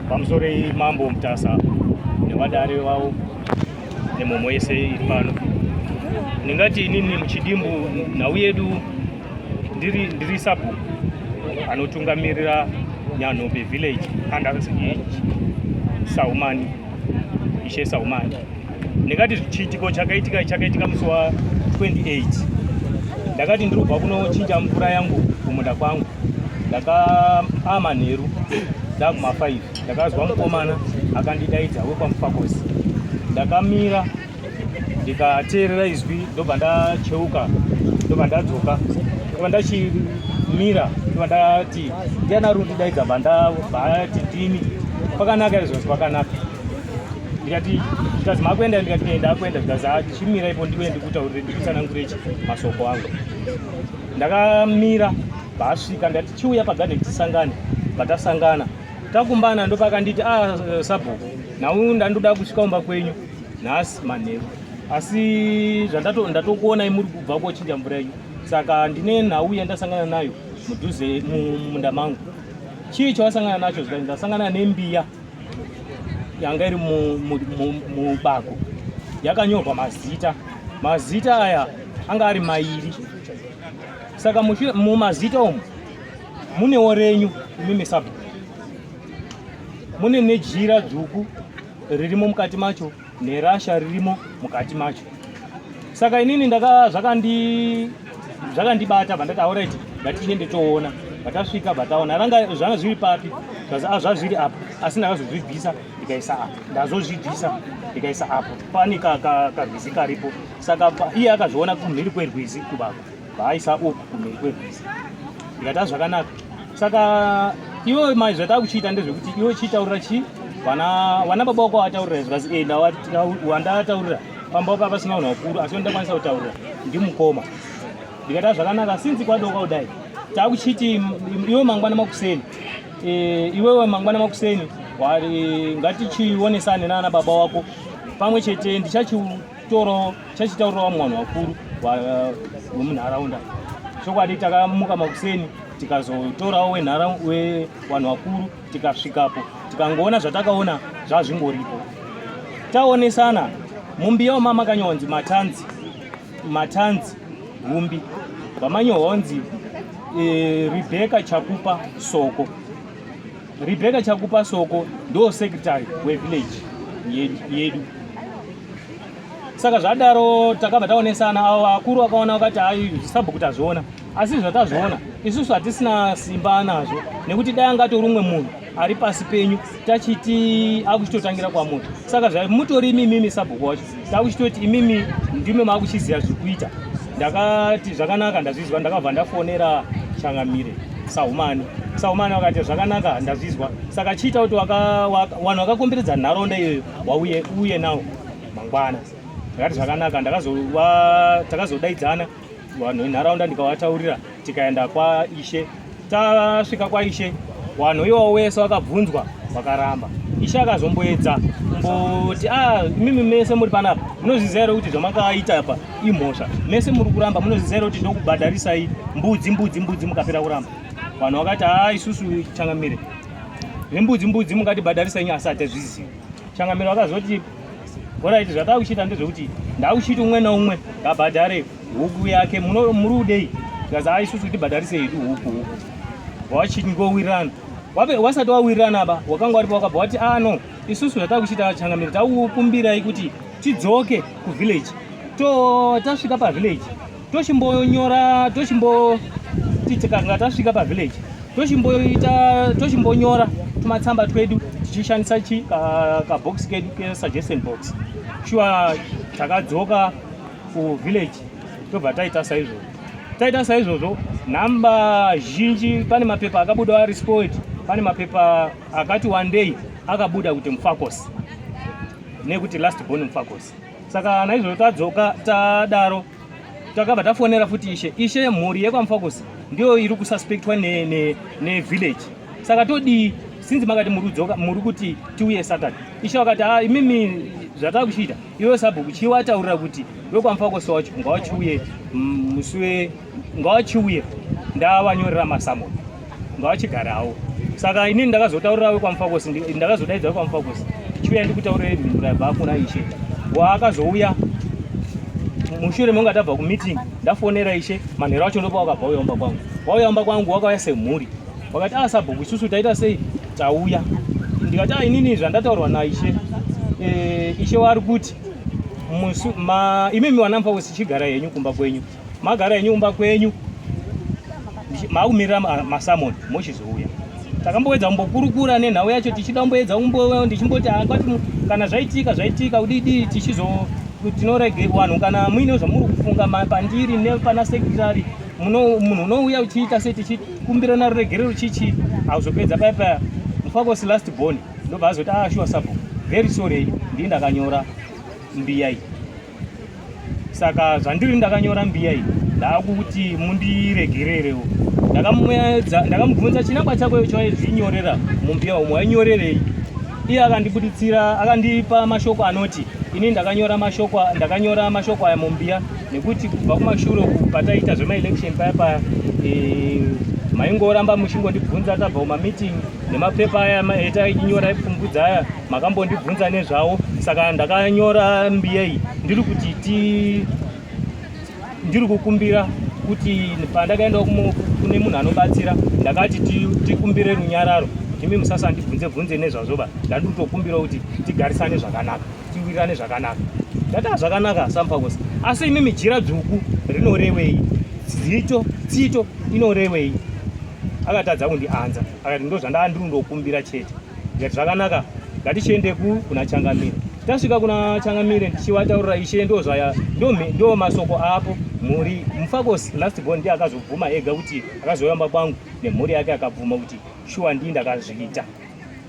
Pamusoro mambo Mutasa nevadare vavo nemhomho yese iri pano. Ndingati inini muchidimbu nhau yedu ndiri, ndiri sabhuku anotungamirira Nyanhope village under Saumani, Ishe Saumani. Ndingati chiitiko chakaitika chakaitika musi wa 28. Ndakati ndiri kubva kunochinja mvura yangu kumunda kwangu, ndaka amanheru ndakuma 5 ndakazwa mukomana akandidaidza wekwamufakosi. Ndakamira ndikateerera izwi, ndobva ndacheuka, ndobva ndadzoka, ndobva ndachimira, ndobva ndati ndiani ari kundidaidza, bva ndati ndini. Pakanaka izvozvo, pakanaka. Ndikati zvikazi makuenda, ndikati enda akuenda, zvikazi achimira ipo ndiwe ndikutaurire ndikutsanangure masoko angu. Ndakamira bvaasvika, ndati chiuya pagadheni tisangane. Patasangana takumbana, ndopakanditi ah, sabhuku, nhau ndandoda kusvika kumba kwenyu nhasi manheru, asi zvandatokuonai muri kubva kochinja mvura yenyu, saka ndine nhau yandasangana nayo mudhuze mumunda mangu. Chii chawasangana nacho? Zvikanzi ndasangana nembiya yanga iri mubako yakanyorwa mazita. Mazita aya anga ari mairi, saka mumazita umu munewo renyu imimi sabhuku, mune nejira dzvuku ririmo mukati macho nerasha ririmo mukati macho. Saka inini ndaka zvakandi zvakandibata, bva ndati alright, ngatiende toona. Vatasvika bvataona ranga zvanga zviri papi, zvazviri apa, asi ndakazozvibvisa ndikaisa apa, ndazozvibvisa ndikaisa apo pane karwizi karipo. Saka iye akazviona kumhiri kwerwizi kubako, vaaisa uku kumhiri kwerwizi. Ndikati zvakanaka. Saka iwe mai zvatakuchiita ndezvekuti iwe chitaurira chi vana vana baba wako wataurira, zvikazi e wandataurira pamba pa pasina vanhu vakuru, asi ndakwanisa kutaurira ndimukoma. Ndikati zvakanaka, sinzi kwadoka kudai takuchiti iwe mangwana makuseni e, iwewe mangwana makuseni ngatichionesane nana baba wako pamwe chete, ndichachitoro chachitaurira vamwe vanhu vakuru vemunharaunda. Chokwadi takamuka makuseni, tikazotorawo vanhu vakuru, tikasvikapo, tikangoona zvatakaona zvazvingoripo. Taonesana, mumbiya wama makanyonzi Matanzi, Matanzi Gumbi, vamanyorwa e, Rebecca Chakupa Soko. Rebecca Chakupa Soko ndo secretary wevillage yedu. Saka zvadaro takabva taonesana, avo vakuru vakaona vakati hai, sabhuku tazviona, asi zvatazviona isusu hatisina simba nazvo, nekuti dai angatori umwe munhu ari pasi penyu tachiti akuchitotangira kwamuri. Saka zvamutori imimi sabhuku wacho, takuchitoti imimi ndime maakuchiziva zviri kuita. Ndakati zvakanaka, ndazvizwa. Ndakabva ndafonera Changamire Sahumani. Sahumani vakati zvakanaka, ndazvizwa, saka chiita kuti vanhu vakakomberedza nharaunda iyoyo wauye uye nawo mangwana. Ndakati zvakanaka. Takazodaidzana vanhu venharaunda, ndikavataurira, tikaenda kwaishe. Tasvika kwaishe, vanhu iwavo wese vakabvunzwa, vakaramba. Ishe akazomboedza kumboti ah, imimi mese muri panapa munozviziva here kuti zvamakaita apa imhosva? Mese muri kuramba, munozviziva here kuti ndokubhadharisai mbudzi mbudzi mbudzi mukapera kuramba? Vanhu vakati ha, isusu changamire, zvembudzi mbudzi mungatibhadharisai, asi hatizvizivi. Changamire vakazoti alright, zvatakuchiita ndezvekuti ndakuchiti umwe naumwe ngabhadhare huku yake, muri udei? Tikazi ha, isusu tibhadharise hedu huku huku. Wachingowirirana, wasati wawirirana ba wakanga waripo wakabva wati ah no, isusu zvatakuchiita changamire, takukumbirai kuti tidzoke kuvillage, to tasvika pavillage tochimbonyora, tochimbo tikanga tasvika pavillage tochimboita tochimbonyora tumatsamba twedu tichishandisa chi kabox kedu kesuggestion box. Shuwa takadzoka kuvillage, tobva taita saizvozvo. Taita saizvozvo, nhamba zhinji pane mapepa akabuda ari spoiled, pane mapepa akati one day akabuda kuti Mufakos nekuti last born Mufakos. Saka naizvozvo tadzoka tadaro, takabva tafonera futi ishe. Ishe, mhuri yekwaMufakos ndiyo iri kususpectwa nevillage ne, ne saka todii sinzi makati muri kudzoka, muri kuti tiuye Saturday? Ishe vakati ha, imimi zvatakuchiita, iwe sabhuku chiwataurira kuti wekwaMufakos wacho ngawachiuye musi we ngawachiuye. Ndavanyorera masamoni ngavachigarawo. Saka inini ndakazotaurira wekwaMufakosi, ndakazodaidza wekwaMufakosi chiuya ndikutaurire mhinduro yabva kuna ishe. Waakazouya mushure mekunge tabva kumeeting, ndafonera ishe manheru acho, ndopa wakabva uya umba kwangu. Wauya umba kwangu wakauya semhuri, wakati ah, sabhuku isusu taita sei tauya. Ndikati ah, inini zvandataurwa naishe e, ishe wari kuti imimi wana Mufakosi chigara henyu kumba kwenyu, magara henyu kumba kwenyu makumirira masamoni mochizouya. Takamboedza kumbokurukura nenhau yacho, tichida kumboedza kumbo ndichimboti akwati kana zvaitika zvaitika kudidi tichizo tinorege vanhu kana muine zvamuri kufunga pandiri nepana sekretary munhu unouya uchiita se tichikumbirana ruregerero chichi auzopedza paya paya. Mufakosi last born ndobva azoti ah, sure sabhuku, very sorry, ndii ndakanyora mbiya iyi. Saka zvandiri ndakanyora mbiya iyi ndaakuti mundiregererewo. Ndakamubvunza chinangwa chako icho waizvinyorera mumbiya umu wainyorerei. Iye akandibuditsira akandipa mashoko anoti ini ndakanyora mashoko ndakanyora mashoko aya mumbiya nekuti kubva kumashure uku pataiita zvemaelection paya paya e, maingoramba muchingondibvunza tabva kumameeting nemapepa aya etainyora epfungudza aya makambondibvunza nezvawo. Saka ndakanyora mbiya iyi ndiri kuti ti ndiri kukumbira kuti pandakaenda kune munhu anobatsira ndakati tikumbire runyararo, imi musasandibvunze bvunze nezvazvoba, ndandiri kutokumbira kuti tigarisane zvakanaka, tiwirirane zvakanaka. Ndati zvakanaka saMufakosi, asi imimi jira dzvuku rinorevei, zito tsito inorevei? Akatadza kundianza, akati ndo zvandaa ndiri kundokumbira chete. Ndikati zvakanaka, ngatichiende kuna Changamire. Tasvika kuna Changamire ndichivataurira ishe ndo zvaya ndo masoko apo mhuri. Mufakosi last born ndiye akazobvuma ega kuti akazoyamba kwangu nemhuri yake, akabvuma kuti shuwa ndii ndakazviita.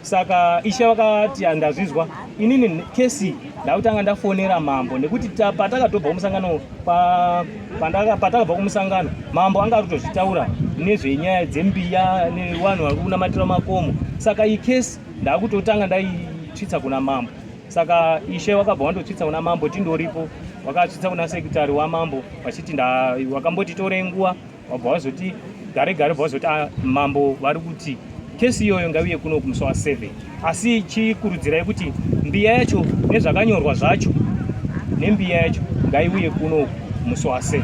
Saka ishe vakati ndazvizwa inini kesi ndakutanga ndafonera mambo nekuti patakatobva kumusangano patakabva kumusangano mambo anga ari kutozvitaura nezvenyaya dzembiya nevanhu vari kunamatira makomo. Saka iyi kesi ndakutotanga ndaitsvitsa kuna mambo. Saka ishe vakabva vandotsvitsa kuna mambo tindoripo, vakatsvitsa kuna sekretary wamambo vachiti wakamboti torei nguva, wabva wazoti gare gare bva wazoti ah, mambo vari kuti kesi iyoyo ngaiuye kuno kumusi wa7, asi chikurudzirai kuti mbiya yacho nezvakanyorwa zvacho nembiya yacho ngaiuye kuno musi wa7.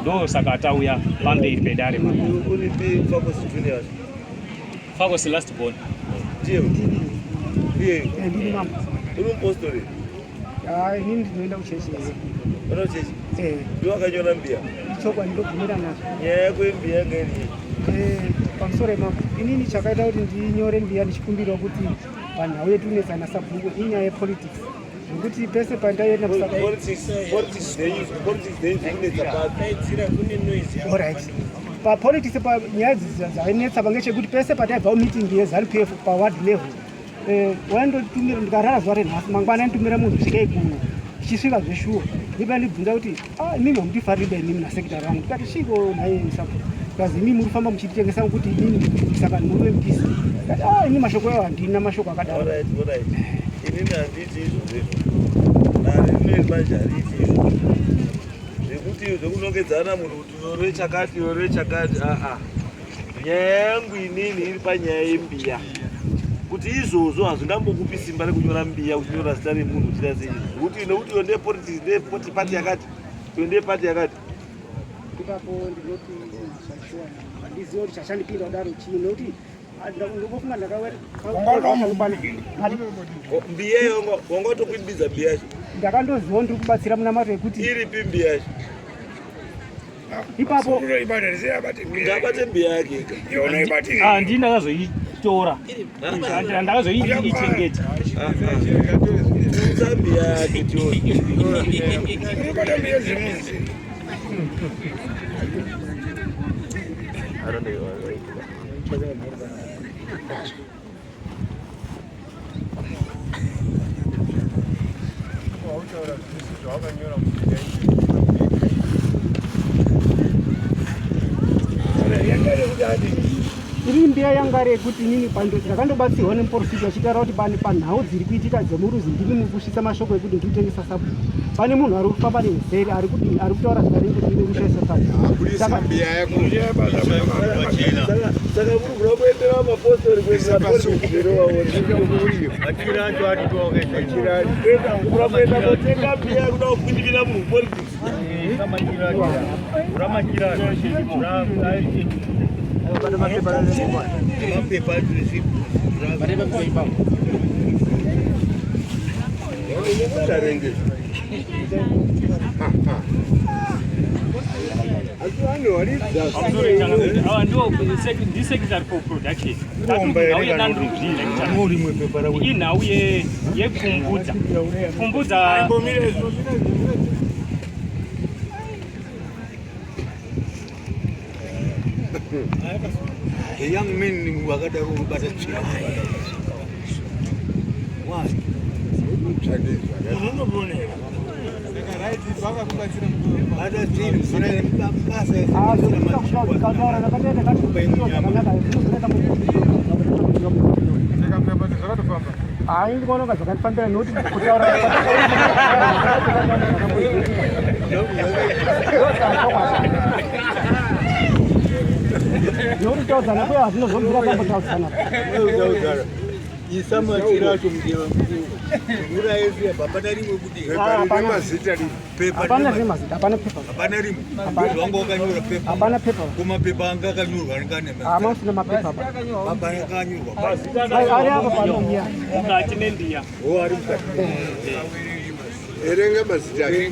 Ndo saka tauya pamberi pedare. Uripi Mfakosi Junior? Mfakosi last born. Ndiye. Ndiye. Uri mupostori? Ah, inini ndinoenda kuchechi. Unoenda kuchechi? Eh. Ndiwe wakanyora mbiya? Ichokwadi, ndobvumira nazvo. Nyaya yako yembiya yanga iri Eh, pamusoro ipapo, inini chakaita kuti ndinyore mbiya ndichikumbirawo kuti panhau yetunetsana sabhuku inyaya yepolitics, zvekuti pese pandaienda kusaka Politics, politics dzenyu, politics dzenyu dzikunetsa papi? Alright, papolitics panyaya idzi dzainetsa pange chekuti pese pataibva kumeeting yeZANU PF paward level, waindotumira ndikarara zuva renhasi, mangwana aitumira munhu svikei kuno. Tichisvika zveshuwa ndiba ndibvunza kuti ah, imimi hamundifariri imimi nasekretary wangu. Ndikati chiko nhaye sabhuku? Kazi imimi muri kufamba muchititengesa kuti inini saka muri wemupisi. Ndikati ah, ini mashoko ayo handina mashoko akadaro. Alright, alright. Inini handiti izvozvo izvo. Dare rineri manje hariiti izvozvo. Zvekuti zvekunongedzana munhu kuti ore chakati ore chakati aa. Nyaya yangu inini iri panyaya yembiya. Kuti izvozvo hazvingambokupi simba rekunyora mbiya uchinyora zita remunhu uchiita sei. Kuti nekuti iyo ndeye politics, ndeye party yakati, iyo ndeye party yakati. Ipapo ndinoti zvashuwa handizivi kuti chachandipinda kudaro chii, nekuti ndingofunga ndakawera. Mbiya iyo wanga watokuimbidza mbiya yacho. Ndakandoziva ndiri kubatsira munamato yekuti Iripi mbiya yacho? Ipapo Ngabate mbiya yake ega. Ah, ndii ndakazoitora, ndakazoichengeta. Unza mbiya yake tione. Wautaura zvisi zvawakanyora mumbiya. Iri mbiya yanga iri yekuti inini ndakandobatsirwa nemuprofita achitaura kuti pane panhau dziri kuitika dzemuruzi ndimi mukusvitsa mashoko ekuti ndiri kutengesa sabhuku. Pane munhu ari kufamba nezeri ari kudini ari kutaura zita renyu kuti kushaisa Abudisa mbiya yako. Saka muri kuda kuendera mapostori kuendera kuda kuenda kotenga mbiya kuda kupindikira munhu politics. Ava ndiwo ndisecretary for production. Inhau yepfumbudza pfumbudza. The young men wakadaro unobata tsvina. Why? Bata tsvina, musana basa Kataura ndakatoenda Zvakatofamba. Hayi, ndikuona kunga zvakandifambira nekuti kutaura nekuti taudzana kuya hazvinozobvira tambotaudzana. Isa machira acho mudeva mura yese hapana rimwe kuti Pepa rine mazita riri. Pepa. Hapana rine mazita, hapana pepa. Hapana rimwe. Ndozvanga wakanyora pepa. Hapana pepa. Kumapepa anga akanyorwa anga ane mazita. Hama usina mapepa pa. Papa akanyorwa. Ari apa panoiya. Mukati membiya. O ari mukati. Erenga mazita ake.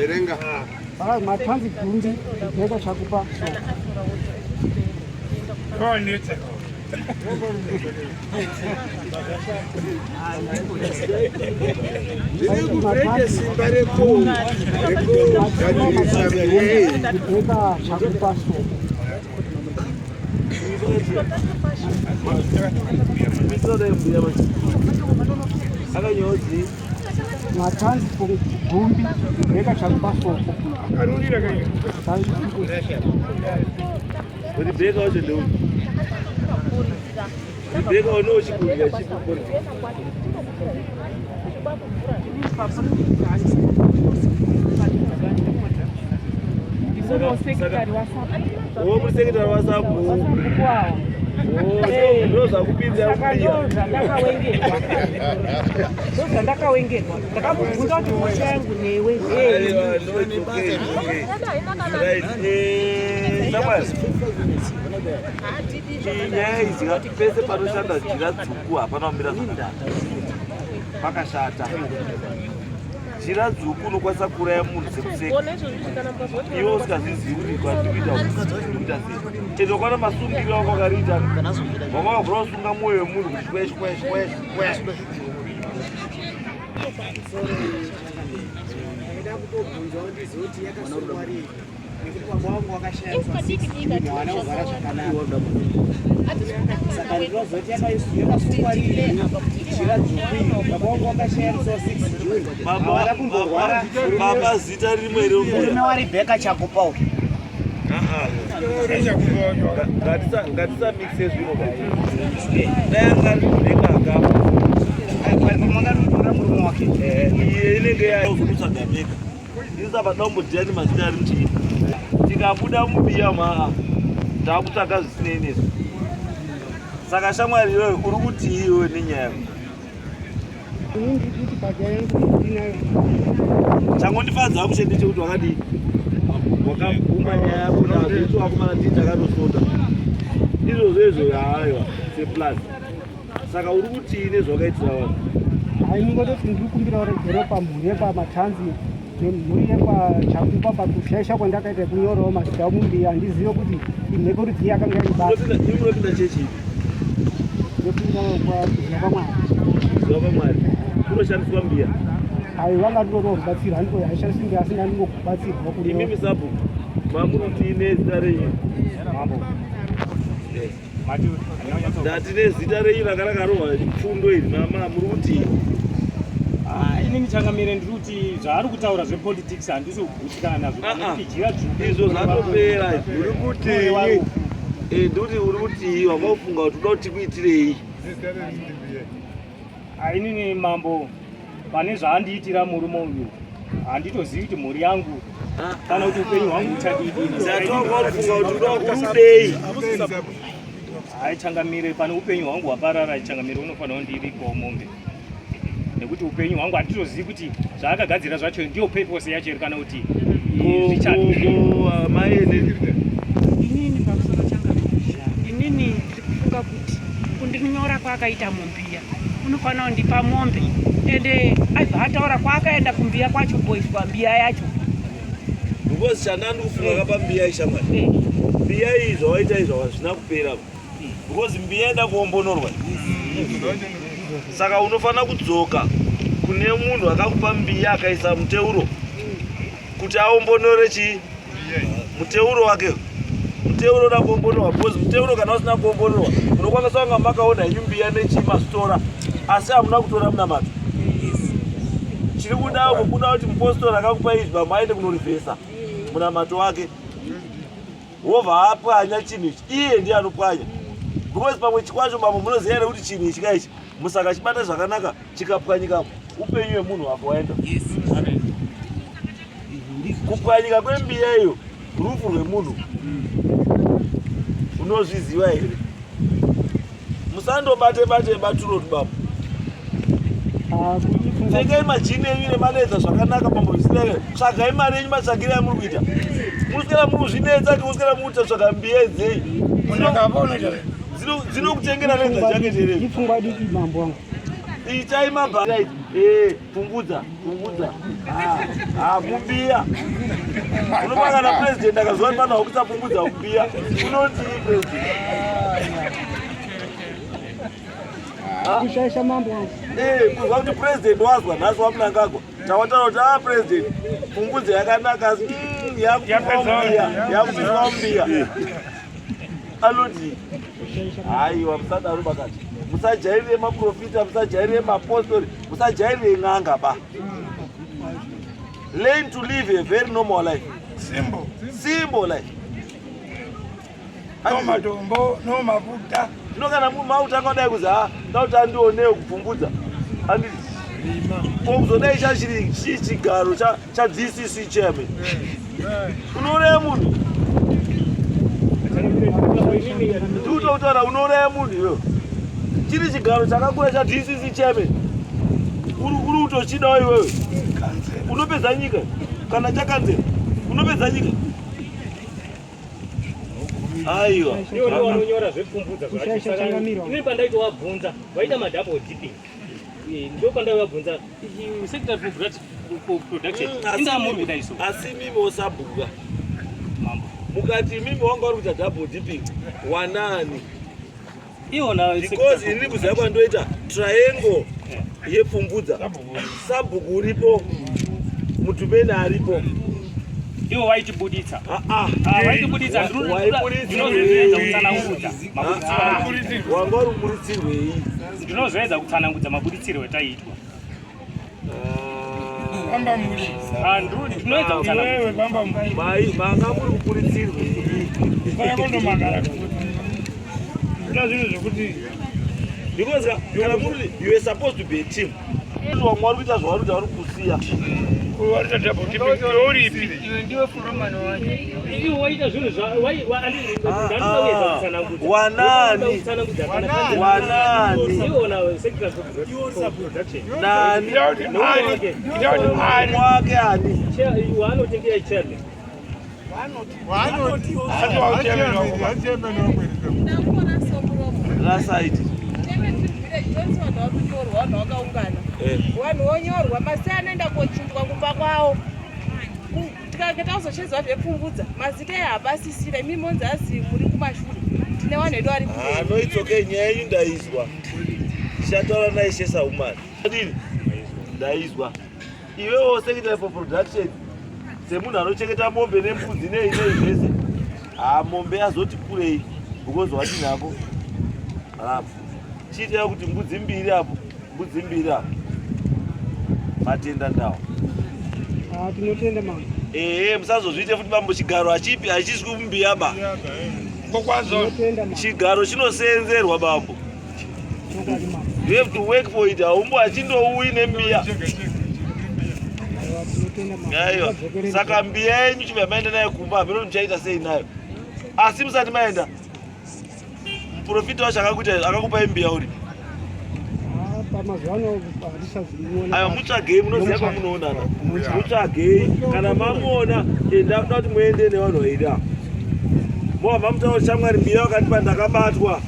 Erenga. Matanzi Gumbi, Rebheka Chakupa so. Zviri kutoita simba rekugadzirisa mbiya iyi. Rebheka Chakupa so. Akanyodzi. Matanzi Gumbi, Rebheka Chakupa Soko. Rebheka wacho ndeupi? Rebheka unochikurira chipi politics? O muri sekretary wasabu ndo zvakupinza mbiya. Ndozvandakawengerwa, ndakamubvunza kuti mhosva yangu newe. Aiwa, no, it's okay, it's okay. Right, shamwari, nyaya idzi pese panoshanda jira dzvuku hapana kumira zvakanaka, pakashata. Jira dzvuku unokwanisa kuuraya munhu sekuseka iwe usingazvizivi kuti kwandikuita ndikuita sei. Ende ukwana masungiro ako akariita wanga wavhura kusunga mwoyo wemunhu kuti shwe shwe shwe shwe. Ndaida kutobvunzawo ndizoti yakasungwa rii, nekuti baba vangu wakashaya mwana kugara zvakanaka, saka ndinozoti yakasungwa rii jira dzvuku iyi. Baba vangu wakashaya musi wa 6 June, havana kumborwara. Baba, zita rimwe Murume rembuya. waRebheka Chakupa uyu. Ngatisamixe zviro. Dai anga ari Rebheka akafa Manganotora murume wake. Iye inenge yazokutsvaga mega. Isaba dambodziyani mazita ari muchii, tikabuda mubiya maa takutsvaga zvisinei nesu. Saka shamwari iyoyo, uri kuti iwe nenyaya yako? Ini ndikuti panyaya yangu ndinayo. Changondifadza mushe ndechekuti wakadii, wakabvuma nyaya yako nazvo. Wakomana tii takatosota izvozvo izvo, haiwa, seplus. Saka uri kutii nezvakaitira vanhu? Hai, ningototi ndiri kumbira ruregero pamhuri yekwaMatanzi nemhuri yekwaChakupa pakushaisha kwandakaita kunyorawo mazita mumbiya. Handizive kuti imhepo rudzii yakanga iribasa. Imi munopinda chechi ipi? Ndopinda kwakuziva kwaMwari. Zuva kwaMwari kunoshandiswa mbiya? Hai, vanga ndinoda rubatsiro, handiko haishandisi mbiya, asi ndandingokubatsirwa Imi kuno. misabhuku, mamurutii nezita renyu? Mambo, mati Ndati nezita renyu ranga rakarohwa pfundo iri, mama muri kutii? Ah, inini changamire, ndiri kuti zvaari kutaura zvepolitics handisi kugutsikana nazvo. Ah, ah. Nekuti jira dzvuku Izvo zvatopera. Uri kutii? Ndikuti uri kutii, wakafunga kuti uda kuti tikuitirei? Zita riri mbiya. Ah, inini mambo. Pane zvaandiitira murume uyu, handitozivi kuti mhuri yangu kana kuti upenyu hwangu uchadidini. Zvatwakwakufunga kuti uda urudei. Hai changamire, pane upenyu hwangu hwaparara, changamire unofanira kundiripawo mombe nekuti upenyu hwangu handitozivi kuti zvaakagadzira zvacho ndiyo purpose yacho here kana kuti zvichadii. Maene Inini pamusoro changamire, inini ndiri kufunga kuti kundinyora kwaakaita mumbiya unofanira kundipa mombe, ende aibva ataura kwaakaenda kumbiya kwacho kuiswa mbiya yacho. Because chandandi kufunga kapa mbiya ishamwari. Mbiya iyi zvawaita izvo hazvina kupera. Because mbiya ida kuombonorwa. Saka unofanira kudzoka kune munhu akakupa mbiya akaisa muteuro kuti aombonore chii muteuro wake. Muteuro uda kuombonorwa because muteuro kana usina kuombonorwa unokwanisa kunga makaona henyu mbiya nechii mazvitora asi hamuna kutora munamato. Chiri kuda kubuda kuti mupostori akakupa izvi vamwe aende kunorivhesa munamato wake wobva apwanya chinhu ichi, iye ndiye anopwanya because pamwe chikwacho mambo munoziva here kuti chinhu ichi kaichi musakachibata zvakanaka chikapwanyika upenyu hwemunhu wako waenda. Kupwanyika kwembiya iyo rufu rwemunhu unozviziva here? Musandobate bate baturo baba. Pfekai majini enyu nemaleza zvakanaka mambo zvisinei. Tsvagai mari yenyu matsvagire amuri kuita. Muswera muri kuzvinetsa kuswera muri kutsvaga mbiya dzei. Dzinokutengera leza jacket here? Ipfungwa diki mambo wangu. Itai mabhara pungudza pungudza. Ah, mumbiya. Unopanga na president akazwa pano wakuta pungudza mumbiya. Unoti president. Kushaisha mambo wangu. Kuzwa kuti president wazwa nhasi waMnangagwa. Tawataura kuti ah president pungudza yakanaka asi yakupinzwa mumbiya. Anoti haiwa musadaro bakati. Musajairire maprofita, musajairire mapostori, musajairire n'anga ba. Learn to live a very normal life. Simple. Simple life. No matombo, no mafuta. Zvino kana mautanga kudai kuzi ha ndauti andionewo kupfungudza. Anditi ko kuzodai chachiri chii chigaro cha DCC chairman. Unouraya munhu. Ndikutotaura unouraya munhu iwewe. Chiri chigaro chakakura cha DCC chairman. Uri kutochidawo iwewe. Unopedza nyika kana chakanzera. Unopedza nyika. Aiwa. Ivo ndivo vanonyora zvepfumvudza zvacho. Kushaisha Saka changamiro. inini pandaitovabvunza vaita madouble dipping. Ndo pandaivabvunza secretary for production indaa muri kudai so Asi mimi osabhuka. mambo. Mukati mimi wanga uri kuita double dipping wanani? Iwona Because inini kuziva kwandoita triangle yepfumvudza. Sabhuku uripo, mutumeni aripo. Ivo vaitibuditsa. Ah, ah. Ah, vaitibuditsa. Waiburitsirwei? Ndinozoedza kutsanangudza mabuditsiro. Wanga uri kuburitsirwei? Ndinozoedza kutsanangudza mabuditsiro etaiitwa. Bamba muri. Ah, ndinoedza kutsanangudza. Iwewe bamba muri. Mai, manga muri kuburitsirwei? Fana kondomagara. Kuda zvinhu zvekuti Because kana muri you were supposed to be a team. Vamwe vari kuita zvavari kuita vari kusiya. warita double dipping uripi. Ivo waita zvinhu zva ndinoedza kutsanangudza. Wanani? Kutsanangudza kana Wanani? iwona secretary for production. Nani? Ndauti ani. Ndauti ani. Wake ani? Waanotengera chairman. Hati wa chairman wako. Ndakona somuromo. Rasaiti. Johnson wakunyorwa vanhu vakaungana. Vanhu vonyorwa mazita anoenda kochinjwa kumba kwavo. Tikange tazochezwa zvepfungudza mazita aya hapasisira imi monzi azi muri kumashure tine vanhu vedu vari kumberi. Ah, no, it's okay. Nyaya yenyu ndaizwa. Ndichataura naishe Saumani. Adini? Ndaizwa. Iwewo secretary for production semunhu anochengeta mombe nembudzi nei nei zvese. Ah, mombe yazoti kurei because wadini hako? Rapo. Chiitira kuti mbudzi mbiri apo, mbudzi mbiri apo. Matenda ndawo. Ah, tinotenda mambo. Ehe, musazozviite futi bambo chigaro hachipi hachiswi mumbiya ba. Kokwazo. Tinotenda mambo. Chigaro chinoseenzerwa bambo. Chokwadi mambo. You have to work for it. Haumbo achindouyi nembiya. Aiwa. Saka mbiya yenyu chibva maenda nayo kumba, hameno muchaita sei nayo. Asi musati maenda, muprofita wacho akakuita akakupai mbiya uri Pamazuva ano handichazimuona. Aiwa, mutsvagei, munoziva kwamunoonana. Mutsvagei, kana mamuona enda kuda kuti muende nevanhu vairi ava. Mobva mamutaura shamwari mbiya wakatipa ndakabatwa.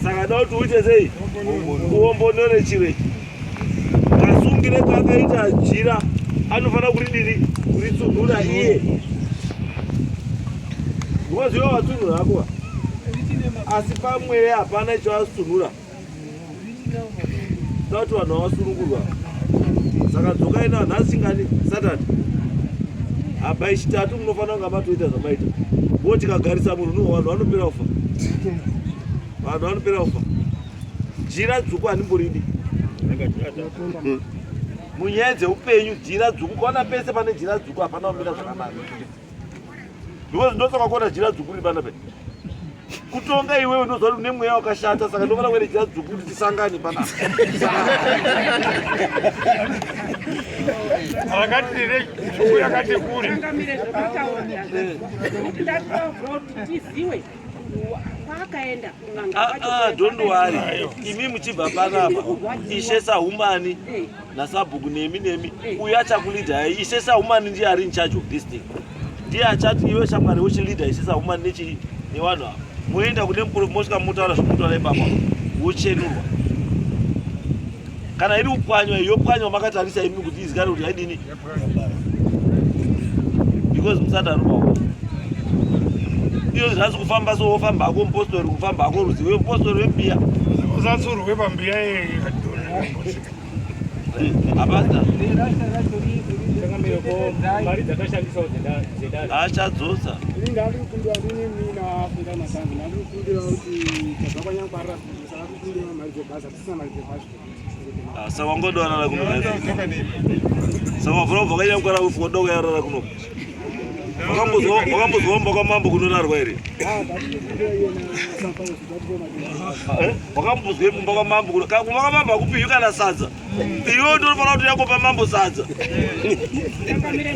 Saka da kuti uite sei? Uombonore chiro ichi. Kasungire kaakaita jira anofanira kuridiri kuritsunhura iye. Because iwe watsunhura hako asi pamweya hapana icho asunhura. Da kuti vanhu vavasunungurwa. Saka dzokai nawo nhasi ngani Saturday. Apa ichitatu munofanira kunga matoita zvamaita. Wo tikagarisa munhu nuwo vanhu vanopera kufa. Vanhu vanopera kufa. Jira dzvuku handimboridi. Munyaya dzeupenyu jira dzvuku ukaona pese pane jira dzvuku hapana kumira zvakanaka. Because ndosaka kuona jira dzvuku riri pana pe. Kutonga iwewe unoziva kuti une mweya wakashata saka ndofana kuenda jira dzvuku kuti tisangane panapa. Rakati rire tsvuku yakati kure. Changamire zvekutaura kuti ndatoda kuti tiziwe kwaakaenda kun'anga Ah, kwacho. ah, don't worry. Imi muchibva panapa ishe sahumani nasabhuku nemi nemi uyu achakulidha ishe sahumani ndiye ari in charge of this thing. Ndiye achati iwe shamwari wochilidha ishe sahumani nechi nevanhu ava. Moenda kune mukuru mosvika motaura zvomotaura ipapo wochenurwa. Kana iri kupwanywa yopwanywa makatarisa imi kuti izikane kuti yaidini. Because musadaro maoko. Iyo nhasi kufamba so wofamba hako mupostori kufamba hako rudzi wemupostori wembiya. Usatsurwe pambiya iyi. Hapana. Changamire, ko mari dzakashandiswa dzedare? Achadzosa. Ini ndandikukumbira ndini mina funga matangu ndandikukumbira kuti tabva kwanyangwarira saka kukumbira mari dzebhazi hatisina mari dzebhazi. Ah, saka wangodorara kuno saka wabvura kubva kanyangwara kufuka doka yarara kuno. Wakambozwa kumba kwamambo kunorarwa here? Eh? Wakambozwa kumba kwamambo kuno? Kumba kwamambo hakupiwi kana sadza. Iwe ndinofanira kuti yakopa mambo sadza.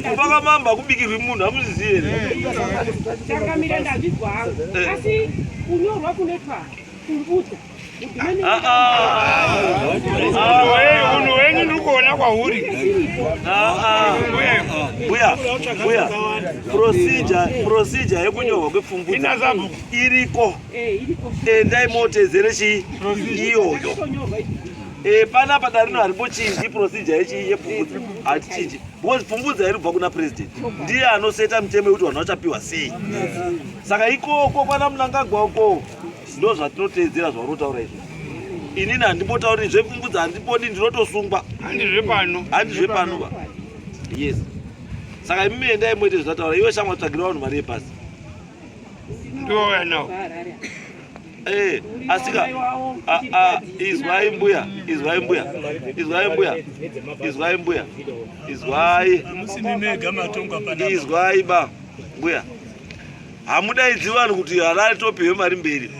Kumba kwamambo hakubikirwi munhu, hamuzvizivi here? Changamire, ndazvizwa hangu, asi kunyorwa kunoitwa kumbuto. Ah, ah. Unhu hwenyu ndiri kuona kwahuri. Ah, ah. Mbuya, mbuya, procedure yekunyorwa kwepfumvudza Ina sabhuku. iriko. Iriko. Endai motedzere chii iyoyo. Tonyorwa izvi. Panapa darino harimbochinji procedure yechii yepfumvudza, hatichinji because pfumvudza iri kubva kuna president, ndiye anoseta mitemo yekuti vanhu vachapiwa sei. Saka ikoko kwana Mnangagwa uko ndo zvatinoteedzera zvaunotaura izvo. Inini handimbotauri zvepfumvudza, handipodi, ndinotosungwa. Handi zvepano. Handi zvepano ba. Yes, saka imi endai moite zvataura. Iwe shamwa, tsvagira vanhu mari yebhasi. Ndiwouya nawo. Harare. Asika ah, ah, izwai mbuya, izwai mbuya, izwai mbuya, izwai mbuya, izwai. Musimi mega matongwa panapa. Izwai ba mbuya, hamudaidzi vanhu kuti Harare topiwe mari mberi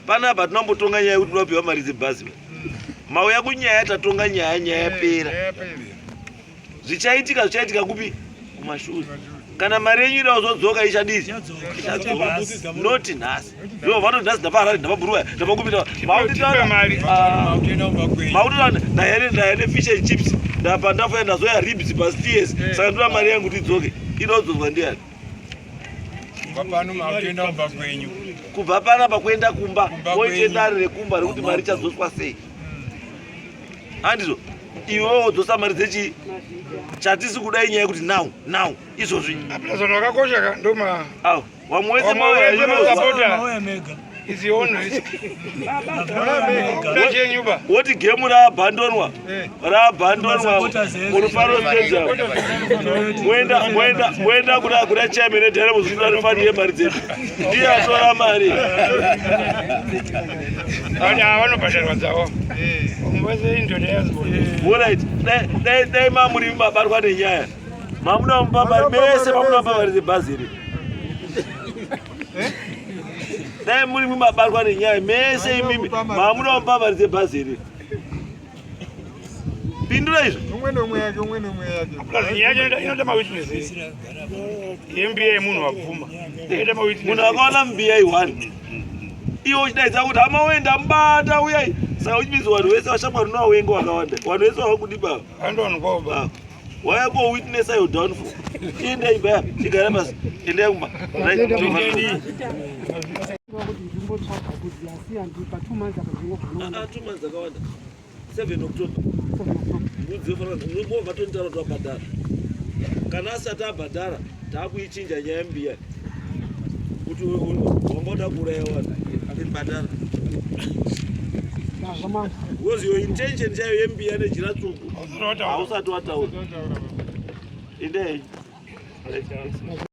panapa. Tinombotonga nyaya yekuti tinopiwa mari dzebhazi. Mauya kunyaya, tatonga nyaya, nyaya yapera. Zvichaitika zvichaitika kupi? Kumashure. Kana mari yenyu ida kuzodzoka ichadii? Ichadzoka, noti nhasi. Ndo vanoti nhasi ndapa Harare, ndapa Buruwa, ndapa kupi. Tipe mari. Kuenda kumba kwenyu. Makutoda ndayane fish and chips, ndapa ndafoya ndazoya ribs pasteers, saka ndoda mari yangu kuti idzoke. Inodzoswa ndiani? Kubva pano makutoenda kumba kwenyu. Kubva panapa kuenda kumba. Kumba moite kwenyu. dare rekumba rekuti mari ichadzoswa sei, handizvo? Iwewo wodzosa mari dzechi chatisi kuda inyaya yekuti now now izvozvi. Apana zvanhu vakakosha ka ndoma. Aw, vamwe wese Vamwe mauya wese inozwa. masapota. Mauya mega. Is your own risk. Mauya mega. Chenyu ba. Woti gemu raabhandonwa, raabhandonwa. Masupporters ese. Murufaro Stadium, moenda moenda moenda kuna chairman eDynamos kuti anofanira yemari dzedu, ndiye atora mari. Vana vanobhadharwa dzavo. Vamwe vese indoda yazvo. Alright, dai mamuri mabatwa nenyaya, mamuda mupa mari mese, mamuda mupa mari dzebhazi here? Dai muri mumabatwa nenyaya mese imimi mamuda mupavaridze bhazi here? Pindura izvo. Umwe neumwe yake, umwe neumwe yake. Plus nyaya yacho inoda mawitness. Yembiya yemunhu wabvuma. Inoda mawitness. Munhu akaona mbiya i1. Iwe uchidaidza kuti hama wee ndamubata uyai. Saka uchipinzi vanhu vese vashamwari unovawenga wakawanda. Vanhu vese vavakudipa. Andowanikwawo ba. Ah. Waya ko witness your downfall. Endai imba yapi? Chigara pasi. Endai kumba. Right. Kuti ndimbotsvaga kuti asi handipa 2 months apa ndingogona. Ah, 2 months akawanda. 7 October. Mbudzi yofanira unombobva tonitaura kuti wabhadhara. Kana asati abhadhara, taakuichinja nyaya yembiya. Kuti wanga uda kuuraya vanhu. Bhadhara. Ndazva mama. Because your intention chaiyo yembiya nejira tsvuku. Hausati wataura. Endai. Right.